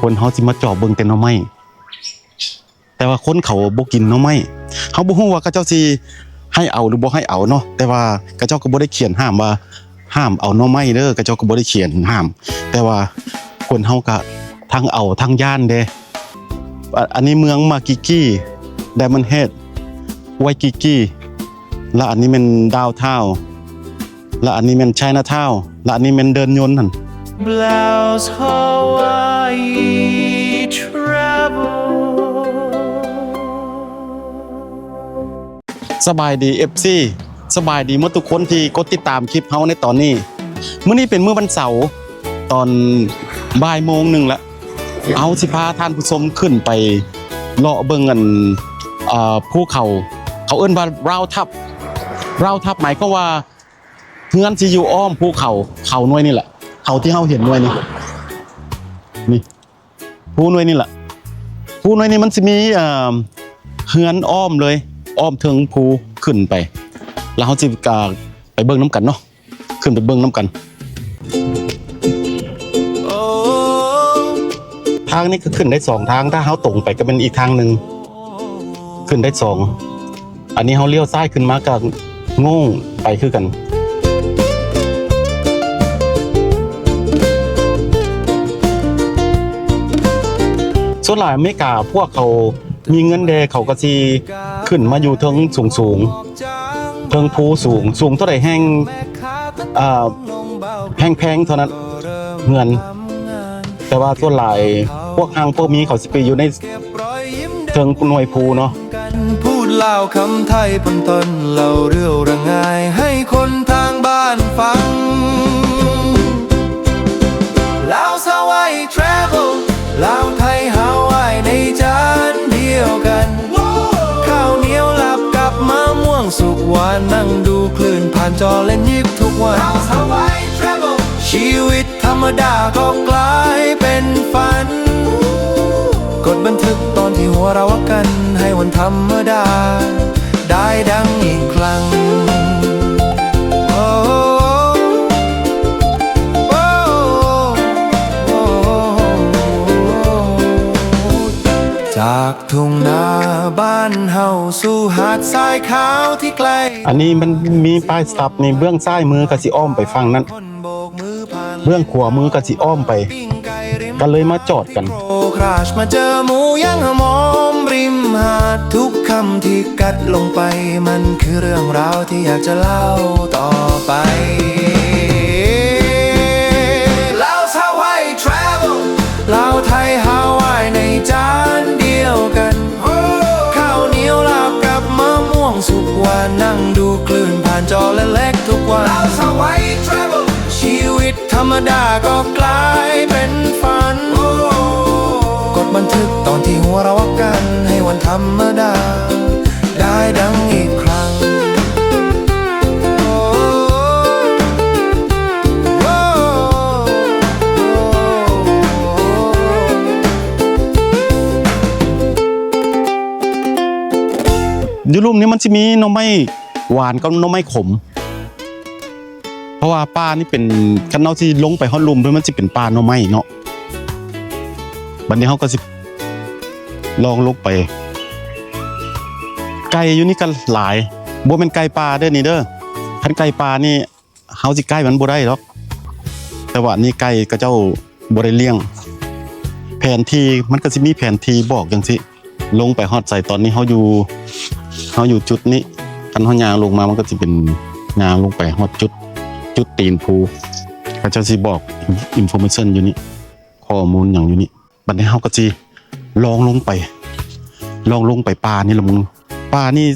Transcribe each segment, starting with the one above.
ຄົນເຮົາຊິມາຈອບເບິ່ງແຕ່ໜໍ່ໄມ້ ແຕ່ວ່າຄົນເຂົາບໍ່ກິນໜໍ່ໄມ້. ເຮົາບໍ່ຮູ້ວ່າເຂົາເຈົ້າຊິໃຫ້ເອົາຫຼືບໍ່ໃຫ້ເອົາເນາະ, ແຕ່ວ່າເຂົາເຈົ້າກໍບໍ່ໄດ້ຂຽນຫ້າມວ່າຫ້າມເອົາໜໍ່ໄມ້ເດີ, ເຂົາເຈົ້າກໍບໍ່ໄດ້ຂຽນຫ້າມ, ແຕ່ວ່າຄົນເຮົາກະທັງເອົາທັງຢ້ານເດ້. ອາ ອັນນີ້ເມືອງມາກິກີ, ໄດມອນເຮດ, ໄວກິກີ, ລະອັນນີ້ແມ່ນດາວທາວ ລະອັນນີ້ແມ່ນໄຊນາທາວ ລະອັນນີ້ແມ່ນເດີ່ນຍົນຫັ້ນ. Blouse Hawaii Travel. ສະບາຍດີ ເອັຟຊີ ສະບາຍດີໝົດທຸກຄົນທີ່ກົດຕິດຕາມຄລິບເຮົາໃນຕອນນີ້. ມື້ນີ້ເປັນມື້ວັນເສົາ ຕອນບ່າຍໂມງໜຶ່ງລະ. ເຮົາຊິພາທ່ານຜູ້ຊົມຂຶ້ນໄປເລາະເບິ່ງອັນ ເອີ ພູເຂົາ ເຂົາເອີ້ນວ່າ Round Top. Round Top ໝາຍຄວາມວ່າເຮືອນທີ່ຢູ່ອ້ອມພູເຂົາ ເຂົາໜ່ວຍນີ້ແຫຼະ ເຂົາທີ່ເຮົາເຫັນໜ່ວຍນີ້ ນີ້ ພູໜ່ວຍນີ້ແຫຼະ. ພູໜ່ວຍນີ້ມັນຊິມີ ເອີ ເຮືອນອ້ອມເລີຍ ອ້ອມເທິງພູຂຶ້ນໄປ ແລ້ວເຮົາຊິ ກະ ໄປເບິ່ງນຳກັນເນາະ. ຂຶ້ນໄປເບິ່ງນຳກັນ. ທາງນີ້ກໍຂຶ້ນໄດ້ສອງທາງ, ຖ້າເຮົາຕົງໄປກໍແມ່ນອີກທາງໜຶ່ງ ຂຶ້ນໄດ້ສອງ. ອັນນີ້ເຮົາລ້ຽວຊ້າຍຂຶ້ນມາກໍໂງ່ງໄປຄືກັນ. ສ່ວນຫຼາຍອາເມລິກາ ພວກເຂົາມີເງິນແດ່ ເຂົາກໍຊິຂຶ້ນມາຢູ່ເທິງສູງໆ ເທິງພູສູງ ສູງເທົ່າໃດແຮ່ງ ເອີ ແຮ່ງແພງເທົ່ານັ້ນເຮືອນ. ແຕ່ວ່າສ່ວນຫຼາຍພວກຮັ່ງພວກມີ ເຂົາຊິໄປຢູ່ໃນເທິງໜ່ວຍພູເນາະ. ພູດລາວຄຳໄທ ພົ້ນຕົ້ນເລົ່າເລື່ອງລາວງ່າຍ ໃຫ້ຄົນທາງບ້ານຟັງ. Laos Hawaii Travel ລາວໄທຮາວາຍໃນຈານດຽວກັນ ເຂົ້າໜຽວລາບກັບມະມ່ວງສຸກຫວານ ນັ່ງດູຄື້ນຜ່ານຈໍແລະຍິບທຸກວັນ Laos Hawaii Travel ຊີວິດທຳມະດາກໍກາຍເປັນຝັນ ກົດບັນທຶກຕອນທີ່ຫົວເຮົາຮັກກັນ ໃຫ້ວັນທຳມະດາໄດ້ດັ່ງອີກຄັ້ງ. ຈາກທົ່ງນາບ້ານເຮົາສູ່ຫາດຊາຍຂາວທີ່ໄກ. ອັນນີ້ມັນມີປ້າຍສະຕັບນີ້ ເບື້ອງຊ້າຍມືກໍຊິອ້ອມໄປຝັ່ງນັ້ນ ເບື້ອງຂວາມືກໍຊິອ້ອມໄປ ກໍເລີຍມາຈອດກັນ. ໂຄຄຣາຊມາເຈີໝູຢາງຫະໝອມລິມຫາດ ທຸກຄຳທີ່ກັດລົງໄປ ມັນຄືເລື່ອງລາວທີ່ຢາກຈະເລົ່າຕໍ່ໄປ. Laos Hawaii Travel ລາວໄທຮາວາຍໃນຈານດຽວກັນ ເຂົ້າໜຽວລາບກັບມະມ່ວງສຸກຫວານ ນັ່ງດູຄື້ນຜ່ານຈໍແລະເລັກທຸກວັນ Laos Hawaii Travel ຊີວິດ ທຳມະດາກໍກາຍເປັນຝັນ ກົດບັນທຶກຕອນທີ່ຫົວເຮົາຮັກກັນ ໃຫ້ວັນທຳມະດາໄດ້ດັ່ງອີກຄັ້ງ. ຢູ່ລຸ່ມນີ້ມັນຊິມີໜໍ່ໄມ້ຫວານກັບໜໍ່ໄມ້ຂົມ. ເພາະວ່າປ່ານີ້ເປັນ ຄັນເຮົາຊິລົງໄປຮອດລຸ່ມເພິ່ນ ມັນຊິເປັນປ່າໜໍ່ໄມ້ເນາະ. ບັດນີ້ເຮົາກໍຊິລອງລົງໄປ. ໄກ່ຢູ່ນີ້ກໍຫຼາຍ, ບໍ່ແມ່ນໄກ່ປ່າເດີ້ນີ້ເດີ້. ຄັນໄກ່ປ່ານີ້ເຮົາຊິໃກ້ມັນບໍ່ໄດ້ດອກ, ແຕ່ວ່າອັນນີ້ໄກ່ເຂົາເຈົ້າບໍ່ໄດ້ລ້ຽງ. ແຜນທີ່ ມັນກໍຊິມີແຜນທີ່ບອກຈັ່ງຊີ້. ລົງໄປຮອດໃສ? ຕອນນີ້ເຮົາຢູ່ ເຮົາຢູ່ຈຸດນີ້. ຄັນເຮົາຍ່າງລົງມາ ມັນກໍຊິເປັນຍ່າງລົງໄປຮອດຈຸດ ຈຸດຕີນພູ. ເຂົາເຈົ້າຊິບອກ information ຢູ່ນີ້, ຂໍ້ມູນຫຍັງຢູ່ນີ້. ບັດນີ້ເຮົາກໍຊິລອງລົງໄປ ລອງລົງໄປປ່ານີ້ລະມຶງ. ປ່ານີ້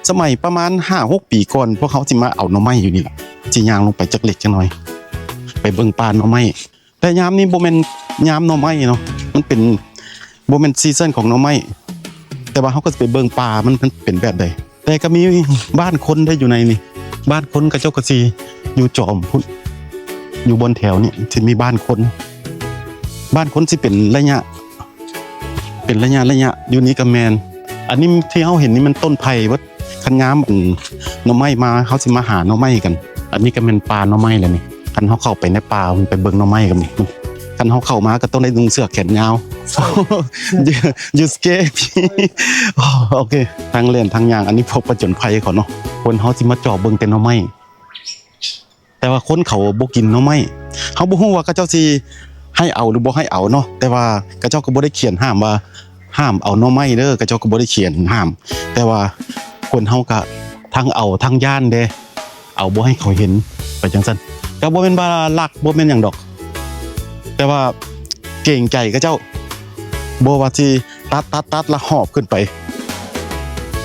ສະໄໝປະມານຫ້າຫົກປີກ່ອນ ພວກເຮົາຊິມາເອົາໜໍ່ໄມ້ຢູ່ນີ້ລະ. ຊິຍ່າງລົງໄປຈັກເລັກຈັກໜ້ອຍ ໄປເບິ່ງປ່າໜໍ່ໄມ້. ແຕ່ຍາມນີ້ບໍ່ແມ່ນຍາມໜໍ່ໄມ້ເນາະ, ມັນເປັນ ບໍ່ແມ່ນຊີຊັນຂອງໜໍ່ໄມ້. ແຕ່ວ່າເຮົາກໍຊິໄປເບິ່ງປ່າມັນ ມັນເປັນແບບໃດ. ແຕ່ກໍມີບ້ານຄົນໄດ້ຢູ່ໃນນີ້, ບ້ານຄົນເຂົາເຈົ້າກໍຊິຢູ່ຈອມພຸ້ນ, ຢູ່ບ່ອນແຖວນີ້ຊິມີບ້ານຄົນ. ບ້ານຄົນຊິເປັນໄລຍະ ເປັນໄລຍະໄລຍະ. ຢູ່ນີ້ກໍແມ່ນ. ອັນນີ້ທີ່ເຮົາເຫັນນີ້ມັນຕົ້ນໄຜ່ເບິດ. ຄັນຍາມ ອັນ ໜໍ່ໄມ້ມາ ເຮົາຊິມາຫາໜໍ່ໄມ້ກັນ. ອັນນີ້ກໍແມ່ນປ່າໜໍ່ໄມ້ແລ້ວນີ້. ຄັນເຮົາເຂົ້າໄປໃນປ່າ ມັນໄປເບິ່ງໜໍ່ໄມ້ກັນນີ້. ຄັນເຮົາເຂົ້າມາກໍຕ້ອງໄດ້ນຸ່ງເສື້ອແຂນຍາວ. You, you scared me? ໂອເຄ ທັງແລ່ນທັງຍ່າງ ອັນນີ້ພວກຜະຈົນໄພເຂົາເນາະ. ຄົນເຮົາຊິມາຈອບເບິ່ງແຕ່ໜໍ່ໄມ້ ແຕ່ວ່າຄົນເຂົາບໍ່ກິນໜໍ່ໄມ້. ເຮົາບໍ່ຮູ້ວ່າເຂົາເຈົ້າຊິໃຫ້ເອົາ ຫຼື ບໍ່ໃຫ້ເອົາເນາະ, ແຕ່ວ່າເຂົາເຈົ້າກໍບໍ່ໄດ້ຂຽນຫ້າມວ່າ ຫ້າມເອົາໜໍ່ໄມ້ເດີ້, ເຂົາເຈົ້າກໍບໍ່ໄດ້ຂຽນຫ້າມ. ແຕ່ວ່າຄົນເຮົາກໍທັງເອົາທັງຢ້ານເດ້, ເອົາບໍ່ໃຫ້ເຂົາເຫັນໄປຈັ່ງຊັ້ນ. ກໍບໍ່ແມ່ນວ່າລັກ ບໍ່ແມ່ນຫຍັງດອກ, ແຕ່ວ່າເກງໃຈເຂົາເຈົ້າ. ບໍ່ວ່າຊິຕັດ ຕັດ ຕັດ ແລ້ວຫອບຂຶ້ນໄປ.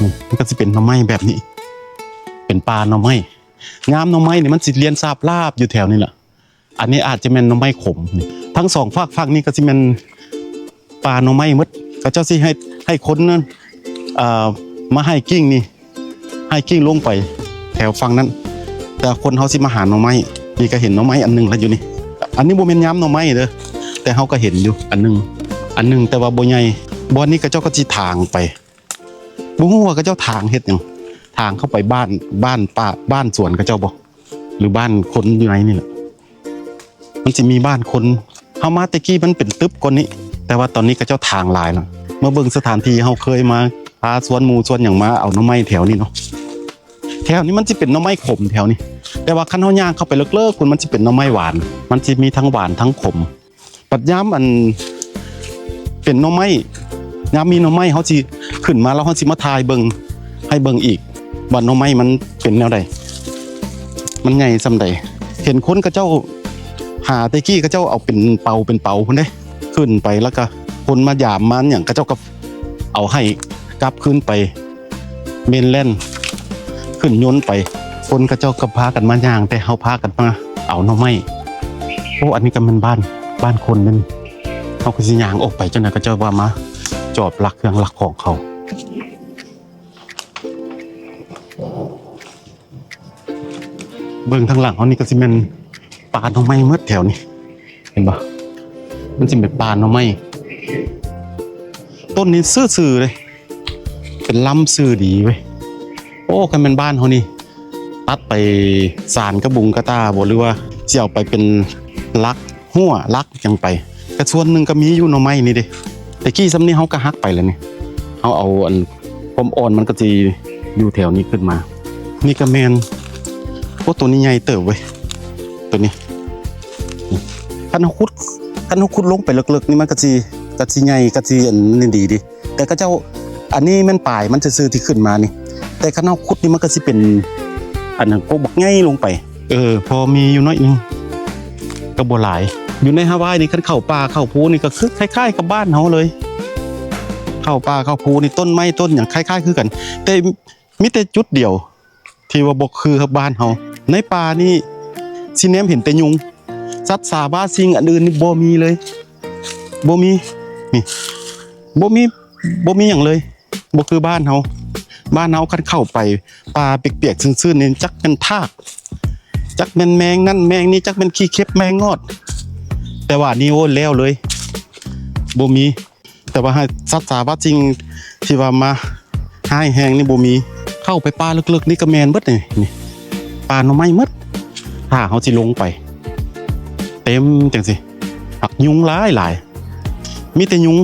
ນີ້ ມັນກໍຊິເປັນໜໍ່ໄມ້ແບບນີ້, ເປັນປ່າໜໍ່ໄມ້. ຍາມໜໍ່ໄມ້ນີ້ ມັນຊິລຽນສາບລາບຢູ່ແຖວນີ້ລະ. ອັນນີ້ອາດຈະແມ່ນໜໍ່ໄມ້ຂົມນີ້. ທັງສອງຟາກຝັ່ງນີ້ກໍຊິແມ່ນປ່າໜໍ່ໄມ້ໝົດ. ເຂົາເຈົ້າຊິໃຫ້ ໃຫ້ຄົນນັ້ນ ເອີ ມາໃຫ້ກິ່ງນີ້ ໃຫ້ກິ່ງລົງໄປແຖວຝັ່ງນັ້ນ, ແຕ່ຄົນເຮົາຊິມາຫາໜໍ່ໄມ້. ນີ້ກໍເຫັນໜໍ່ໄມ້ອັນໜຶ່ງລະຢູ່ນີ້. ອັນນີ້ບໍ່ແມ່ນຍາມໜໍ່ໄມ້ເດີ້, ແຕ່ເຮົາກໍເຫັນຢູ່ອັນໜຶ່ງ ອັນໜຶ່ງ ແຕ່ວ່າບໍ່ໃຫຍ່. ບ່ອນນີ້ເຂົາເຈົ້າກໍຊິຖາງໄປ. ບໍ່ຮູ້ວ່າເຂົາເຈົ້າຖາງເຮັດຫຍັງ, ຖາງເຂົ້າໄປບ້ານ ບ້ານປ່າ ບ້ານສວນເຂົາເຈົ້າບໍ ຫຼື ບ້ານຄົນຢູ່ໃນນີ້ແຫຼະ. ມັນຊິມີບ້ານຄົນ. ເຮົາມາແຕ່ກີ້ມັນເປັນຕຶບກ່ອນນີ້, ແຕ່ວ່າຕອນນີ້ເຂົາເຈົ້າຖາງຫຼາຍແລ້ວ. ມາເບິ່ງສະຖານທີ່ເຮົາເຄີຍມາ ພາຊວນໝູ່ຊວນຫຍັງມາເອົາໜໍ່ໄມ້ແຖວນີ້ເນາະ. ແຖວນີ້ມັນຊິເປັນໜໍ່ໄມ້ຂົມແຖວນີ້, ແຕ່ວ່າຄັນເຮົາຍ່າງເຂົ້າໄປເລິກໆພຸ້ນ ມັນຊິເປັນໜໍ່ໄມ້ຫວານ. ມັນຊິມີທັງຫວານທັງຂົມ. ບັດຍາມອັນເປັນໜໍ່ໄມ້ ຍາມມີໜໍ່ໄມ້ ເຮົາຊິຂຶ້ນມາ ແລ້ວເຮົາຊິມາຖ່າຍເບິ່ງ ໃຫ້ເບິ່ງອີກວ່າໜໍ່ໄມ້ມັນເປັນແນວໃດ, ມັນໃຫຍ່ສ່ຳໃດ. ເຫັນຄົນເຂົາເຈົ້າຫາແຕ່ກີ້ ເຂົາເຈົ້າເອົາເປັນເປົາເປັນເປົາພຸ້ນເດ້, ຂຶ້ນໄປ ແລ້ວກະຄົນມາຢາມມາຫຍັງ ເຂົາເຈົ້າກໍເອົາໃຫ້ກັບຄືນໄປ ເມນແລນ ຂຶ້ນຍົນໄປ. ຄົນເຂົາເຈົ້າກໍພາກັນມາຍ່າງ, ແຕ່ເຮົາພາກັນມາເອົາໜໍ່ໄມ້. ໂອ້ ອັນນີ້ກໍແມ່ນບ້ານ ບ້ານຄົນເດ້ນີ້. ເຮົາກໍຊິຍ່າງອອກໄປ ຈັ່ງໃດເຂົາເຈົ້າວ່າມາຈອບລັກເຄື່ອງລັກຂອງເຂົາ. ເບິ່ງທາງຫຼັງເຮົານີ້ກໍຊິແມ່ນປ່າໜໍ່ໄມ້ໝົດແຖວນີ້ ເຫັນບໍ່? ມັນຊິແມ່ນປ່າໜໍ່ໄມ້. ຕົ້ນນີ້ຊື່ໆເດ້ ເປັນລຳຊື່ດີເວີຍ. ໂອ້ ຄັນແມ່ນບ້ານເຮົານີ້ ຕັດໄປສານກະບຸງກະຕ່າບໍ ຫຼືວ່າຊິເອົາໄປເປັນຫຼັກ ຮົ້ວຫຼັກຫຍັງໄປ. ກະສ່ວນໜຶ່ງກໍມີຢູ່ໜໍ່ໄມ້ນີ້ເດ້, ແຕ່ກີ້ຊ່ຳນີ້ເຮົາກໍຫັກໄປແລ້ວນີ້. ເຮົາເອົາອັນຄວາມອ່ອນມັນກໍຊິຢູ່ແຖວນີ້ຂຶ້ນມາ. ນີ້ກໍແມ່ນ. ໂອ້ ໂຕນີ້ໃຫຍ່ເຕີບເວີຍ ໂຕນີ້. ຄັນເຮົາຂຸດ ຄັນເຮົາຂຸດລົງໄປເລິກໆນີ້ ມັນກໍຊິ ກໍຊິໃຫຍ່ ກໍຊິອັນນີ້ດີເດ້. ແຕ່ເຂົາເຈົ້າ ອັນນີ້ແມ່ນປາຍມັນຊື່ໆທີ່ຂຶ້ນມານີ້, ແຕ່ຄັນເຮົາຂຸດນີ້ ມັນກໍຊິເປັນອັນນັ້ນ ກົກບັກໃຫຍ່ລົງໄປ. ເອີ ພໍມີຢູ່ໜ້ອຍໜຶ່ງ ກໍບໍ່ຫຼາຍ. ຢູ່ໃນຮາວາຍນີ້ ຄັນເຂົ້າປ່າເຂົ້າພູນີ້ ກໍຄືຄ້າຍໆກັບບ້ານເຮົາເລີຍ. ເຂົ້າປ່າເຂົ້າພູນີ້ ຕົ້ນໄມ້ຕົ້ນຫຍັງຄ້າຍໆຄືກັນ, ແຕ່ມີແຕ່ຈຸດດຽວ ທີ່ວ່າບໍ່ຄືກັບບ້ານເຮົາ. ໃນປ່ານີ້ຊິແນມເຫັນແຕ່ຍຸງ, ສັດສາວາສິ່ງອັນອື່ນນີ້ບໍ່ມີເລີຍ, ບໍ່ມີ. ນີ້ ບໍ່ມີ ບໍ່ມີຫຍັງເລີຍ, ບໍ່ຄືບ້ານເຮົາ. ບ້ານເຮົາຄັນເຂົ້າໄປປ່າປຽກໆຊືນໆນີ້ ຈັກແມ່ນທາກ ຈັກແມ່ນແມງນັ້ນແມງນີ້ ຈັກແມ່ນຂີ້ເຂັບແມງງອດ, ແຕ່ວ່ານີ້ ໂອ້ຍ ແລ້ວເລີຍ ບໍ່ມີ. ແຕ່ວ່າໃຫ້ສັດສາວາສິ່ງທີ່ວ່າມາຮ້າຍແຮງນີ້ບໍ່ມີ. ເຂົ້າໄປປ່າເລິກໆນີ້ກໍແມ່ນເບິດນີ້, ນີ້ປ່າໜໍ່ໄມ້ໝົດ. ຖ້າເຮົາຊິລົງໄປ ເຕັມຈັ່ງຊີ້, ບັກຍຸງຫຼາຍໆ, ມີແຕ່ຍຸງ.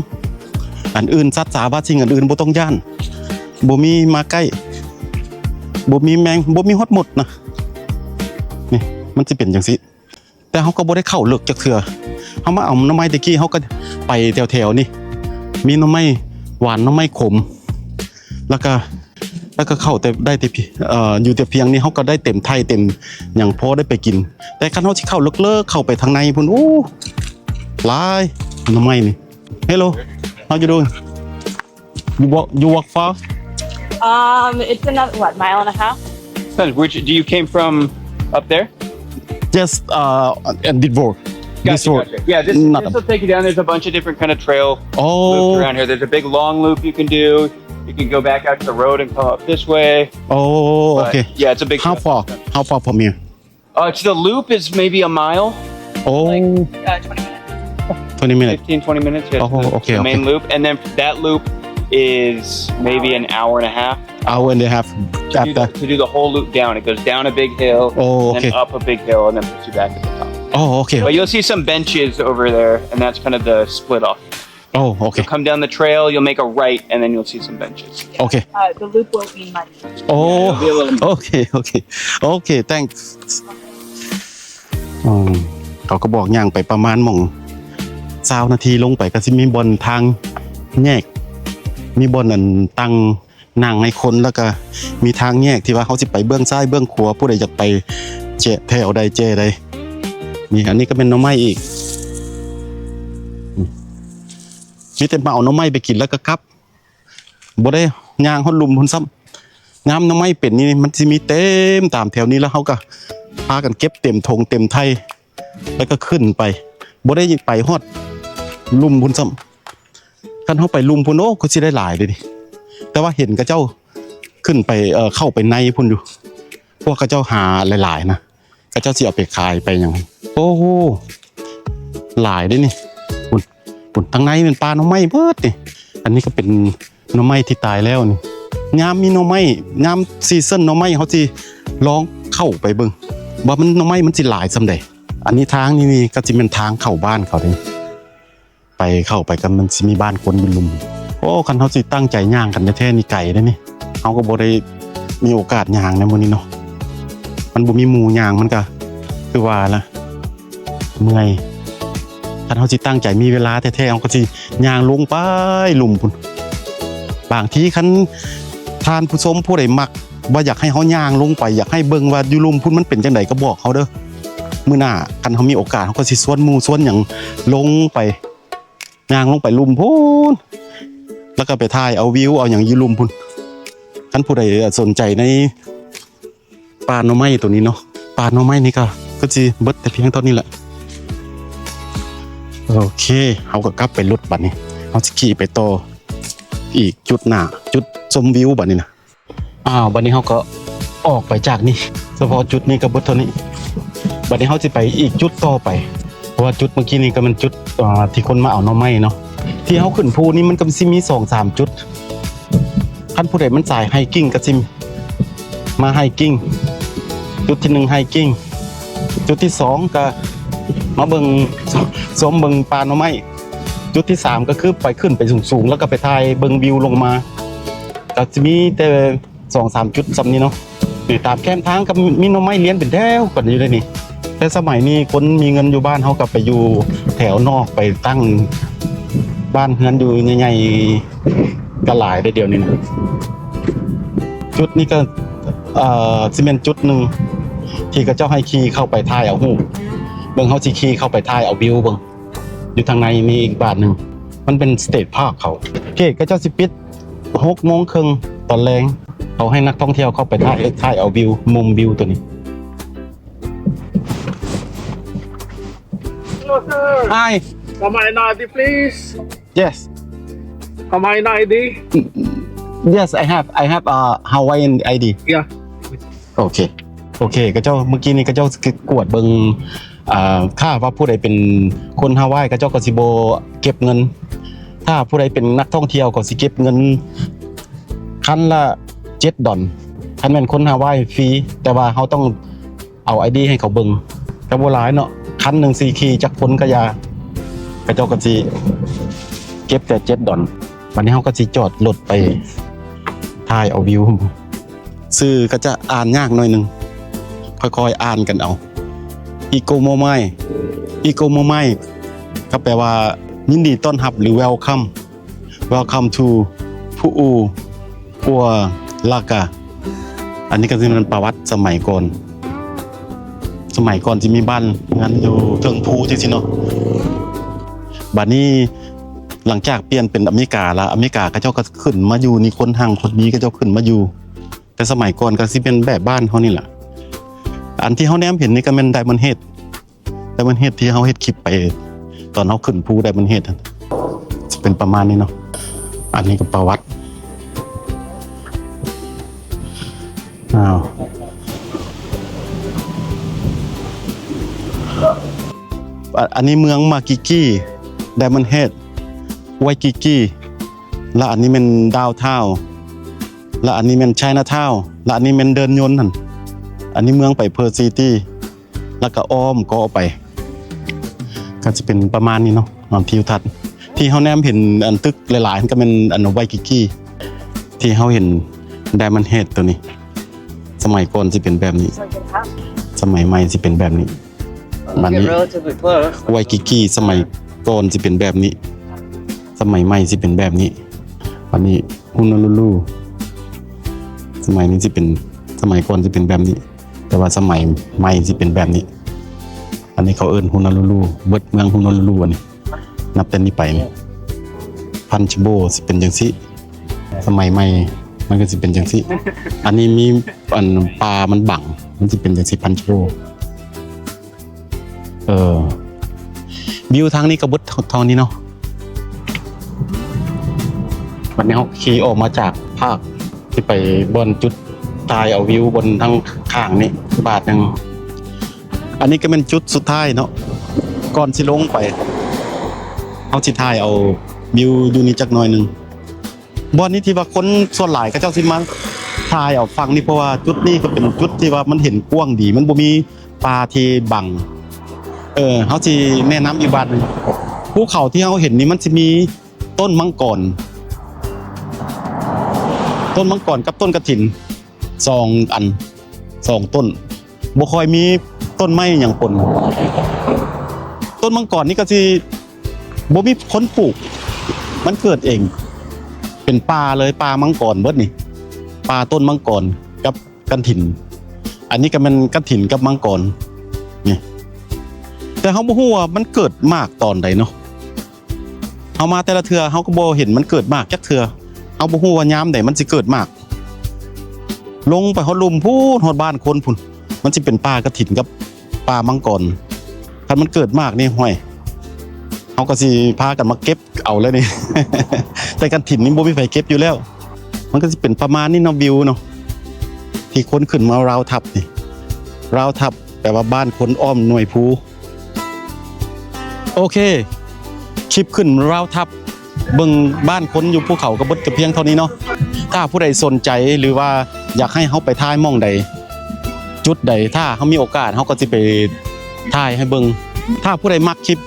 ອັນອື່ນ ສັດສາວາສິ່ງອັນອື່ນບໍ່ຕ້ອງຢ້ານ, ບໍ່ມີມາໃກ້, ບໍ່ມີແມງ, ບໍ່ມີຮອດມົດນະ. ນີ້ ມັນຊິເປັນຈັ່ງຊີ້. ແຕ່ເຮົາກໍບໍ່ໄດ້ເຂົ້າເລິກຈັກເທື່ອ. ເຮົາມາເອົາໜໍ່ໄມ້ແຕ່ກີ້ ເຮົາກໍໄປແຖວໆນີ້ ມີໜໍ່ໄມ້ຫວານ ໜໍ່ໄມ້ຂົມ, ແລ້ວກໍ ແລ້ວກໍເຂົ້າແຕ່ ໄດ້ແຕ່ ເອີ ຢູ່ແຕ່ພຽງນີ້ ເຮົາກໍໄດ້ເຕັມໄຖເຕັມຫຍັງ ພໍໄດ້ໄປກິນ. ແຕ່ຄັນເຮົາຊິເຂົ້າເລິກໆ ເຂົ້າໄປທາງໃນພຸ້ນ ໂອ້ ຫຼາຍໜໍ່ໄມ້ນີ້. Hello, how you doing? You walk, you walk far? Um, it's another, what, mile and a half? Depends. Which, do you came from up there? Just, uh, and did work. Gotcha, this work. Gotcha. Yeah, this, this will take you down. There's a bunch of different kind of trail loops around here. There's a big long loop you can do. You can go back out to the road and come up this way. Oh, okay. Yeah, it's a big trail. How far? How far from here? Uh, to the loop is maybe a mile. Oh. Like, uh, twenty minutes. Twenty minutes. Fifteen, twenty minutes, yeah, to the, okay, to the main loop. And then that loop is maybe an hour and a half. Hour and a half after. To do the, to do the whole loop down. It goes down a big hill, then up a big hill, and then puts you back at the top. Oh, okay. But you'll see some benches over there, and that's kind of the split off. Oh, okay. You'll come down the trail, you'll make a right, and then you'll see some benches. Okay. Uh, the loop will be muddy. Oh, Yeah, it'll be a little- okay, okay. Okay, thanks. ອືມ ເຂົາກໍບອກຍ່າງໄປປະມານໝ່ອງຊາວນາທີລົງໄປ ກໍຊິມີບ່ອນທາງແຍກ ມີບ່ອນອັນຕັ້ງນັ່ງໃຫ້ຄົນ ແລ້ວກໍມີທາງແຍກທີ່ວ່າເຮົາຊິໄປເບື້ອງຊ້າຍເບື້ອງຂວາ ຜູ້ໃດຢາກໄປແຈະແຖວໃດແຈໃດ. ນີ້ ອັນນີ້ກໍແມ່ນໜໍ່ໄມ້ອີກ ອືມ ມີແຕ່ມາເອົາໜໍ່ໄມ້ໄປກິນແລ້ວກໍກັບ ບໍ່ໄດ້ຍ່າງຮອດລຸ່ມພຸ້ນຊ້ຳ. ຍາມໜໍ່ໄມ້ເປັນນີ້ ມັນຊິມີເຕັມຕາມແຖວນີ້ ແລ້ວເຮົາກໍພາກັນເກັບເຕັມຖົງເຕັມໄຖ ແລ້ວກໍຂຶ້ນໄປ ບໍ່ໄດ້ໄປຮອດລຸ່ມພຸ້ນຊ້ຳ. ຄັນເຮົາໄປລຸ່ມພຸ້ນ ໂອ້ ກໍຊິໄດ້ຫຼາຍເດ້ນີ້ ແຕ່ວ່າເຫັນເຂົາເຈົ້າຂຶ້ນໄປ ເອີ ເຂົ້າໄປໃນພຸ້ນຢູ່ ພວກເຂົາເຈົ້າຫາຫຼາຍໆນະ ເຂົາເຈົ້າຊິເອົາໄປຂາຍໄປຫຍັງ. ໂອ້ໂຫ ຫຼາຍເດ້ນີ້ ພຸ້ນ ພຸ້ນ ທາງໃນແມ່ນປ່າໜໍ່ໄມ້ເບິດນີ້. ອັນນີ້ກໍເປັນໜໍ່ໄມ້ທີ່ຕາຍແລ້ວນີ້. ຍາມມີໜໍ່ໄມ້ ຍາມຊີຊັນໜໍ່ໄມ້ ເຮົາຊິລອງເຂົ້າໄປເບິ່ງວ່າມັນ ໜໍ່ໄມ້ມັນຊິຫຼາຍສ່ຳໃດ. ອັນນີ້ທາງນີ້ ນີ້ກໍຊິແມ່ນທາງເຂົ້າບ້ານເຂົາເດ້. ໄປເຂົ້າໄປກໍມັນຊິມີບ້ານຄົນຢູ່ລຸ່ມ. ໂອ້ ຄັນເຮົາຊິຕັ້ງໃຈຍ່າງກັນແທ້ໆນີ້ໄກເດ້ນີ້. ເຮົາກໍບໍ່ໄດ້ມີໂອກາດຍ່າງໃນມື້ນີ້ເນາະ. ມັນບໍ່ມີໝູ່ຍ່າງ ມັນກໍຄືວ່າລະ ເມື່ອຍ. ຄັນເຮົາຊິຕັ້ງໃຈມີເວລາແທ້ໆ ເຮົາກໍຊິຍ່າງລົງໄປລຸ່ມພຸ້ນ. ບາງທີຄັນທ່ານຜູ້ຊົມຜູ້ໃດມັກວ່າຢາກໃຫ້ເຮົາຍ່າງລົງໄປ ຢາກໃຫ້ເບິ່ງວ່າຢູ່ລຸ່ມພຸ້ນມັນເປັນຈັ່ງໃດ ກໍບອກເຮົາເດີ້. ມື້ໜ້າຄັນເຮົາມີໂອກາດ ເຮົາກໍຊິຊວນໝູ່ຊວນຫຍັງລົງໄປ ຍ່າງລົງໄປລຸ່ມພຸ້ນ ແລ້ວກໍໄປຖ່າຍເອົາວິວເອົາຫຍັງຢູ່ລຸ່ມພຸ້ນ. ຄັນຜູ້ໃດສົນໃຈໃນປ່າໜໍ່ໄມ້ໂຕນີ້ເນາະ ປ່າໜໍ່ໄມ້ນີ້ກໍ ກໍຊິເບິດແຕ່ພຽງເທົ່ານີ້ແຫຼະ. ໂອເຄ ເຮົາກໍກັບໄປລົດບັດນີ້ ເຮົາຊິຂີ່ໄປຕໍ່ອີກຈຸດໜ້າ ຈຸດຊົມວິວບັດນີ້ນະ. ອ້າວ ບັດນີ້ເຮົາກໍອອກໄປຈາກນີ້ ສະເພາະຈຸດນີ້ກໍເບິດເທົ່ານີ້. ບັດນີ້ເຮົາຊິໄປອີກຈຸດຕໍ່ໄປ ເພາະວ່າຈຸດເມື່ອກີ້ນີ້ກໍແມ່ນຈຸດ ເອີ ທີ່ຄົນມາເອົາໜໍ່ໄມ້ເນາະ. ທີ່ເຮົາຂຶ້ນພູນີ້ມັນກໍຊິມີສອງສາມຈຸດ. ຄັນຜູ້ໃດມັນສາຍໄຮກິ້ງກໍຊິມາໄຮກິ້ງ. ຈຸດທີໜຶ່ງໄຮກິ້ງ ຈຸດທີສອງກໍມາເບິ່ງ ຊົມເບິ່ງປ່າໜໍ່ໄມ້. ຈຸດທີສາມກໍຄືໄປ ຂຶ້ນໄປສູງໆ ແລ້ວກໍໄປຖ່າຍເບິ່ງວິວລົງມາ. ກໍຊິມີແຕ່ ສອງສາມຈຸດສ່ຳນີ້ເນາະ. ນີ້ຕາມແຄມທາງກໍມີໜໍ່ໄມ້ລຽນເປັນແຖວກັນຢູ່ເດ້ນີ້. ແຕ່ສະໄໝນີ້ຄົນມີເງິນຢູ່ບ້ານເຮົາກໍໄປຢູ່ແຖວນອກ ໄປຕັ້ງບ້ານເຮືອນຢູ່ໃຫຍ່ໆ ກໍຫຼາຍເດ້ດຽວນີ້ນະ. ຈຸດນີ້ກໍ ເອີ ຊິແມ່ນຈຸດໜຶ່ງທີ່ເຂົາເຈົ້າໃຫ້ຂີ່ເຂົ້າໄປຖ່າຍເອົາຮູບ. ເບິ່ງ ເຮົາຊິຂີ່ເຂົ້າໄປຖ່າຍເອົາວິວເບິ່ງ. ຢູ່ທາງໃນມີອີກບ້ານໜຶ່ງ ມັນເປັນສະເຕດພາກເຂົາ. ເຂດເຂົາເຈົ້າຊິປິດຫົກໂມງເຄິ່ງຕອນແລງ. ເຂົາໃຫ້ນັກທ່ອງທ່ຽວເຂົ້າໄປຖ່າຍ ຖ່າຍເອົາວິວ ມຸມວິວໂຕນີ້. Hello, sir. Hi. Come my I D, please. Yes. Come my I D. Yes, I have. I have a Hawaiian I D. Yeah. ໂອເຄ ໂອເຄ ເຂົາເຈົ້າ ເມື່ອກີ້ນີ້ເຂົາເຈົ້າກວດເບິ່ງ ອ່າ ຖ້າວ່າຜູ້ໃດເປັນຄົນຮາວາຍ ເຂົາເຈົ້າກໍຊິບໍ່ເກັບເງິນ. ຖ້າຜູ້ໃດເປັນນັກທ່ອງທ່ຽວ ກໍຊິເກັບເງິນຄັນລະເຈັດດອນ. ຄັນແມ່ນຄົນຮາວາຍຟຣີ ແຕ່ວ່າເຮົາຕ້ອງເອົາໄອດີໃຫ້ເຂົາເບິ່ງ. ກໍບໍ່ຫຼາຍເນາະ ຄັນໜຶ່ງຊິຂີ່ຈັກຄົນກໍຢ່າ ເຂົາເຈົ້າກໍຊິເກັບແຕ່ເຈັດດອນ. ບັດນີ້ເຮົາກໍຊິຈອດລົດໄປຖ່າຍເອົາວິວ. ຊື່ກໍຈະອ່ານຍາກໜ້ອຍໜຶ່ງ ຄ່ອຍໆອ່ານກັນເອົາ. ອິໂກໂມມາຍ ອິໂກໂມມາຍ ກໍແປວ່າຍິນດີຕ້ອນຮັບ ຫຼື Welcome Welcome to Pu'u Pu'a Laka. ອັນນີ້ກໍຄືມັນປະຫວັດສະໄໝກ່ອນ ສະໄໝກ່ອນຊິມີບ້ານເຮືອນຢູ່ເທິງພູຈັ່ງຊີ້ເນາະ. ບັດນີ້ຫຼັງຈາກປ່ຽນເປັນອາເມລິກາລະ ອາເມລິກາເຂົາເຈົ້າກໍຂຶ້ນມາຢູ່ນີ້ ຄົນຮັ່ງຄົນມີເຂົາເຈົ້າຂຶ້ນມາຢູ່. ແຕ່ສະໄໝກ່ອນກໍຊິເປັນແບບບ້ານເຮົານີ້ລະ. ອັນທີ່ເຮົາແນມເຫັນນີ້ກໍແມ່ນ Diamond Head Diamond Head ທີ່ເຮົາເຮັດຄລິບໄປຕອນເຮົາຂຶ້ນພູ Diamond Head ຫັ້ນ ຊິເປັນປະມານນີ້ເນາະ. ອັນນີ້ກໍປະຫວັດ ອ້າວ ອາ ອັນນີ້ເມືອງມາກິກີ Diamond Head Waikiki ລະອັນນີ້ແມ່ນ Downtown ລະອັນນີ້ແມ່ນ Chinatown ລະອັນນີ້ແມ່ນເດີ່ນຍົນຫັ້ນ. ອັນນີ້ເມືອງໄປ Pearl City ລະກະອ້ອມເກາະໄປ. ກໍຊິເປັນປະມານນີ້ເນາະ ອາ ທິວທັດ ທີ່ເຮົາແນມເຫັນອັນຕຶກຫຼາຍໆ ກໍແມ່ນອັນໄວກິກີ ທີ່ເຮົາເຫັນ Diamond Head ຕົວນີ້ ສະໄໝກ່ອນຊິເປັນແບບນີ້ ສະໄໝໃໝ່ຊິເປັນແບບນີ້. ບັດນີ້ Relatively close. ໄວກິກີສະໄໝກ່ອນຊິເປັນແບບນີ້ ສະໄໝໃໝ່ຊິເປັນແບບນີ້. ບັດນີ້ Honolulu ສະໄໝນີ້ຊິເປັນ ສະໄໝກ່ອນຊິເປັນແບບນີ້ ແຕ່ວ່າສະໄໝໃໝ່ຊິເປັນແບບນີ້. ອັນນີ້ເຂົາເອີ້ນ Honolulu ເບິດເມືອງ Honolulu ອັນນີ້ ນັບແຕ່ນີ້ໄປນີ້ Punchbowl ຊິເປັນຈັ່ງຊີ້ ສະໄໝໃໝ່ມັນກໍຊິເປັນຈັ່ງຊີ້. ອັນນີ້ມີອັນປາມັນບັງ ມັນຊິເປັນຈັ່ງຊີ້ Punchbowl. ເອີ ວິວທາງນີ້ກໍເບິດເທົ່ານີ້ເນາະ. ບັດນີ້ເຮົາຂີ່ອອກມາຈາກພາກ ຊິໄປບ່ອນຈຸດຖ່າຍເອົາວິວບ່ອນທາງຂ້າງນີ້ບາດໜຶ່ງ. ອັນນີ້ກໍແມ່ນຈຸດສຸດທ້າຍເນາະ ກ່ອນຊິລົງໄປ ເຮົາຊິຖ່າຍເອົາວິວຢູ່ນີ້ຈັກໜ້ອຍໜຶ່ງ. ບ່ອນນີ້ທີ່ວ່າຄົນສ່ວນຫຼາຍເຂົາເຈົ້າຊິມາຖ່າຍເອົາຝັ່ງນີ້ ເພາະວ່າຈຸດນີ້ກໍເປັນຈຸດທີ່ວ່າມັນເຫັນກວ້າງດີ ມັນບໍ່ມີປ່າທີ່ບັງ. ເອີ ເຮົາຊິແນະນຳອີກບາດໜຶ່ງ ພູເຂົາທີ່ເຮົາເຫັນນີ້ມັນຊິມີຕົ້ນມັງກອນ ຕົ້ນມັງກອນກັບຕົ້ນກະຖິນ ສອງອັນ ສອງຕົ້ນ ບໍ່ຄ່ອຍມີຕົ້ນໄມ້ຫຍັງປົນ. ຕົ້ນມັງກອນນີ້ກໍຊິບໍ່ມີຄົນປູກ ມັນເກີດເອງ ເປັນປ່າເລີຍ ປ່າມັງກອນເບິດນີ້ ປ່າຕົ້ນມັງກອນກັບກະຖິນ. ອັນນີ້ກໍແມ່ນກະຖິນກັບມັງກອນນີ້ ແຕ່ເຮົາບໍ່ຮູ້ວ່າມັນເກີດໝາກຕອນໃດເນາະ. ເຮົາມາແຕ່ລະເທື່ອ ເຮົາກໍບໍ່ເຫັນມັນເກີດໝາກຈັກເທື່ອ ເຮົາບໍ່ຮູ້ວ່າຍາມໃດມັນຊິເກີດໝາກ. ລົງໄປຮອດລຸ່ມພຸ້ນ ຮອດບ້ານຄົນພຸ້ນ ມັນຊິເປັນປ່າກະຖິນກັບປ່າມັງກອນ. ຄັນມັນເກີດໝາກນີ້ ຫ້ວຍ ເຮົາກໍຊິພາກັນມາເກັບເອົາແລ້ວນີ້ ແຕ່ກະຖິນນີ້ບໍ່ມີໃຜເກັບຢູ່ແລ້ວ. ມັນກໍຊິເປັນປະມານນີ້ເນາະ ວິວເນາະ ທີ່ຄົນຂຶ້ນມາລາວທັບນີ້ ລາວທັບ ແປວ່າບ້ານຄົນອ້ອມໜ່ວຍພູ. ໂອເຄ ຄລິບຂຶ້ນລາວທັບ ເບິ່ງບ້ານຄົນຢູ່ພູເຂົາກໍເບິດແຕ່ພຽງເທົ່ານີ້ເນາະ. ຖ້າຜູ້ໃດສົນໃຈ ຫຼືວ່າຢາກໃຫ້ເຮົາໄປຖ່າຍໝ່ອງໃດ ຈຸດໃດ ຖ້າເຮົາມີໂອກາດ ເຮົາກໍຊິໄປຖ່າຍໃຫ້ເບິ່ງ. ຖ້າຜູ້ໃດມັກຄລິບ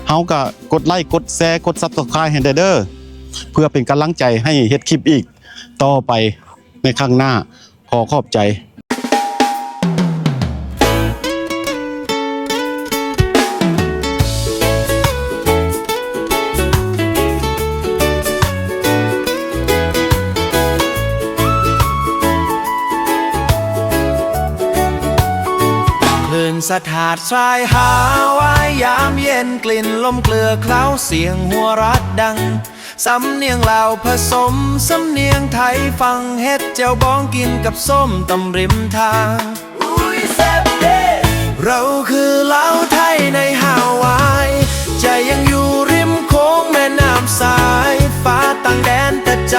ເຮົາກໍກົດໄລ ກົດແຊ ກົດ Subscribe ໃຫ້ແດ່ເດີ ເພື່ອເປັນກຳລັງໃຈໃຫ້ເຮັດຄລິບອີກຕໍ່ໄປໃນຄັ້ງໜ້າ. ຂໍຂອບໃຈ. ຄື້ນສະທາດຊາຍຫາວາຍ ຍາມເຢັນ ກິ່ນລົມເກືອເຄົ້າ ສຽງຫົວເຣາະດັງ. ສຳນຽງລາວຜະສົມສຳນຽງໄທ ຟັງເຮັດແຈ່ວບອງກິນກັບສົ້ມຕຳລິມທາງ. ເຮົາຄືລາວໄທໃນຮາວາຍ ໃຈຍັງຢູ່ລິມໂຂງແມ່ນ້ຳສາຍ ຟ້າຕ່າງແດນແຕ່ໃຈ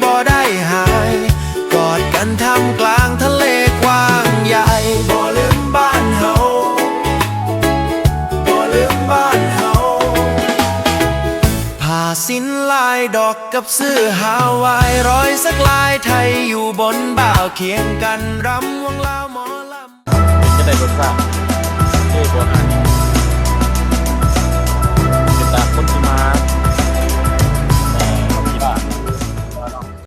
ບໍ່ໄດ້ຫາຍ ກອດກັນທ່າມກາງທະເລກວ້າງໃຫຍ່ ບໍ່ລືມບ້ານເຮົາ ບໍ່ລືມບ້ານເຮົາ. ຜ້າສິ້ນລາຍດອກກັບເສື້ອຮາວາຍ ຮອຍສັກລາຍໄທຢູ່ບົນບ່າວ ຄຽງກັນຣຳວົງລາວໝໍລຳ. ເປັນຈັ່ງໃດລົດຊາດ? ຄືບໍ່?